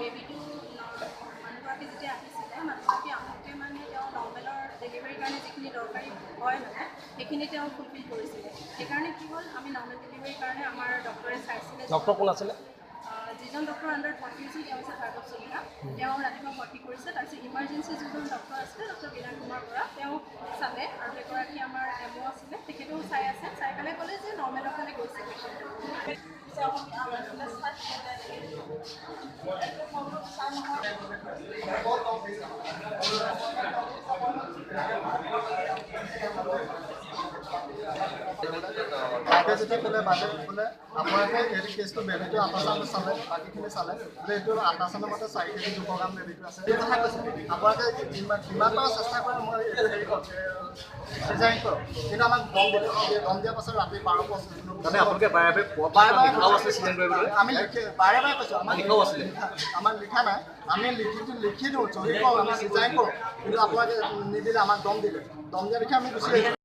বেবীটো মানুহগৰাকী যেতিয়া আহিছিলে, মানুহগৰাকী আহোঁতে মানে তেওঁ নৰ্মেলৰ ডেলিভাৰীৰ কাৰণে যিখিনি দৰকাৰী হয় মানে সেইখিনি তেওঁ ফুলফিল কৰিছিলে। সেইকাৰণে কি হ'ল, আমি নৰ্মেল ডেলিভাৰীৰ কাৰণে আমাৰ ডক্টৰে চাইছিলে। ডক্টৰ কোন আছিলে? যিজন ডক্টৰ আণ্ডাৰত ভৰ্তি হৈছিল তেওঁ হৈছে ভাৰ্গৱ চলিহা। তেওঁ ৰাতিপুৱা ভৰ্তি কৰিছে। তাৰপিছত ইমাৰ্জেঞ্চি যিজন ডক্টৰ আছিলে, ডক্টৰ বিনয় কুমাৰ বৰা, তেওঁ চালে আৰু এগৰাকী আমাৰ এম অ' আছিলে, তেখেতেও চাই আছে। চাই পেলাই ক'লে যে নৰ্মেলৰ ফালে গৈছে পেচেণ্টটো। বাইদেৱে যেতিয়া ক'লে, বাইদেৱে বোলে আপোনালোকে এইটো কেছটো বেবীটো আল্ট্ৰাচাউণ্ড চালে, বাকীখিনি চালে, বোলে এইটো আল্ট্ৰাচাউণ্ডৰ মতে 4 কেজি 200 গ্ৰাম বেবীটো আছে, এই কথা কৈছে। আপোনালোকে যিমান যিমান পাৰে চেষ্টা কৰে, মই এইটো হেৰি কৰক, চিজাৰিং কৰক। কিন্তু আমাক দম দিলে। দম দিয়াৰ পাছত ৰাতি 12:25 মানে আপোনালোকে বাৰে বাৰে বাৰে বাৰে লিখাও আছিলে চিজাৰিং কৰিবলৈ? আমি লিখি বাৰে বাৰে কৈছোঁ, আমাক লিখাও আছিলে? আমাৰ লিখা নাই। আমি লিখি লিখি দিওঁ, চহী কৰোঁ, আমি চিজাৰিং কৰোঁ। কিন্তু আপোনালোকে নিদিলে, আমাক দম দিলে। দম দিয়া দেখি আমি গুচি আহিলোঁ।